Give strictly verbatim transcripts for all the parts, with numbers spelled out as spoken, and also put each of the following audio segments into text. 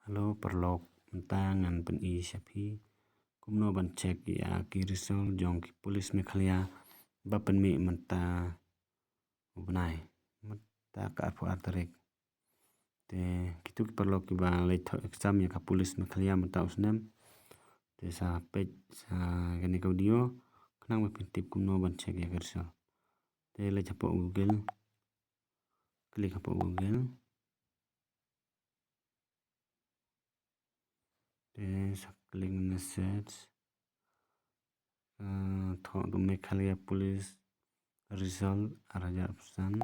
Hello paralok, mynta ngan pyni sha phi kumno ban check ïa ki result jong ki police Meghalaya ba pynmih mynta u bnai, mynta ka arphew ar tarik. Te kito ki paralok kiba leit thoh exam ïa ka police Meghalaya mynta u snem, te sa peit sa kane ka video khnang ba phin tip kumno ban check ïa ka result. Te leit hapoh Google, klik hapoh Google. Te sa klik na search. Uh, thoh tu Meghalaya Police result ar hajar arphew san.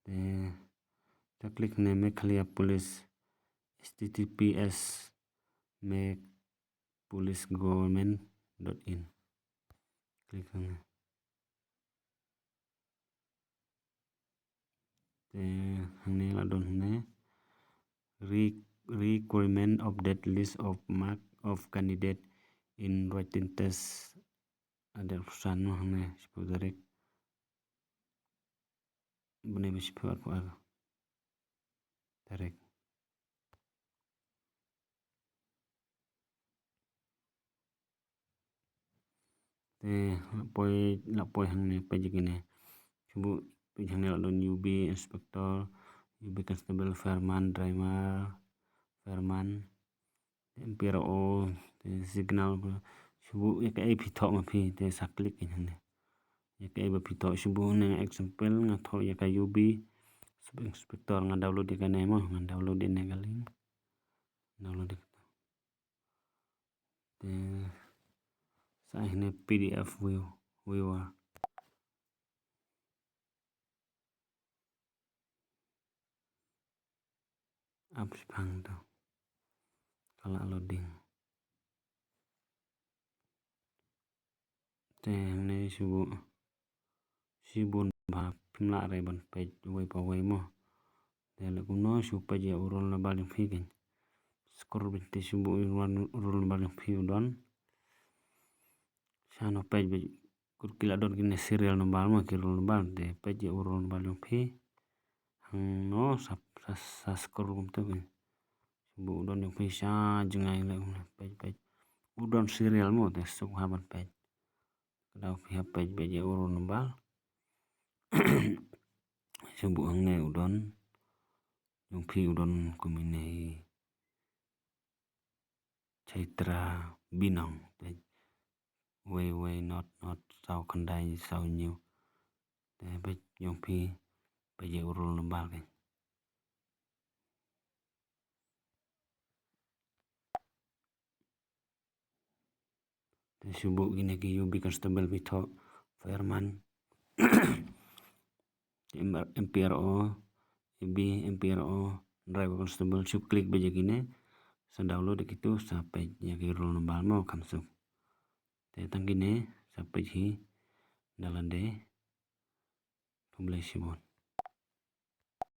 Te sa klik ne Meghalaya Police, H T T P S meg police government dot in. Klik ne. Te hangne la don hangne re-, requirement update list of mark of candidate in written test. Ada pesan mah hangne sepuluh tarik. Bne bisi phuar phuar tarik. Te la poi, la poi hangne peit ïa kine. Shu buh peit hangne la don U B inspector, U B constable, fireman, driver, fireman, M P R O, te signal. Shu buh ïa kaei phi thoh ma phi, te sa klik ïa hangne. Ïa kaei ba phi thoh, shu buh ne, example nga thoh ïa ka U B sub inspector, nga download ïa kane mo, nga download ïa ne ka link. Download ïa kata. Te sa ïa ne P D F view, viewer. Ap shipang to. Ka la loading. Te hangne shu buh, shu buh ba phim lah re ban peit uwei pa uwei mo. Te leh kumno, shu peit ïa u roll number jong phi keiñ. Scroll beit te shu buh u roll number jong phi u don. Shano peit beit, kut ki la don kine serial number mo, ki roll number, te peit ïa u roll number jong phi. Hangno sa, sa, sa scroll kumta keiñ. Shu buh u don jong phi sha jngai leh kumne, peit, peit. U don serial mo, te suk ha ban peit. Ka dei phi hap peit, peit ïa u roll number. Shu buh hangne u don jong phi u don kumne hi. Chaitra Binong. Te wei wei not not saw khyndai saw hynñiew. Te peit jong phi, peit ïa u roll number keiñ. Te shu buh kine ki U B constable phi thoh, fireman, M P R O, A B, M P R O, driver constable, shu klik beit ïa kine, sa download ïa kitu, sa peit ïa ki roll number mo kham suk. Te tang kine, sa peit hi, da lade, khublei shibun.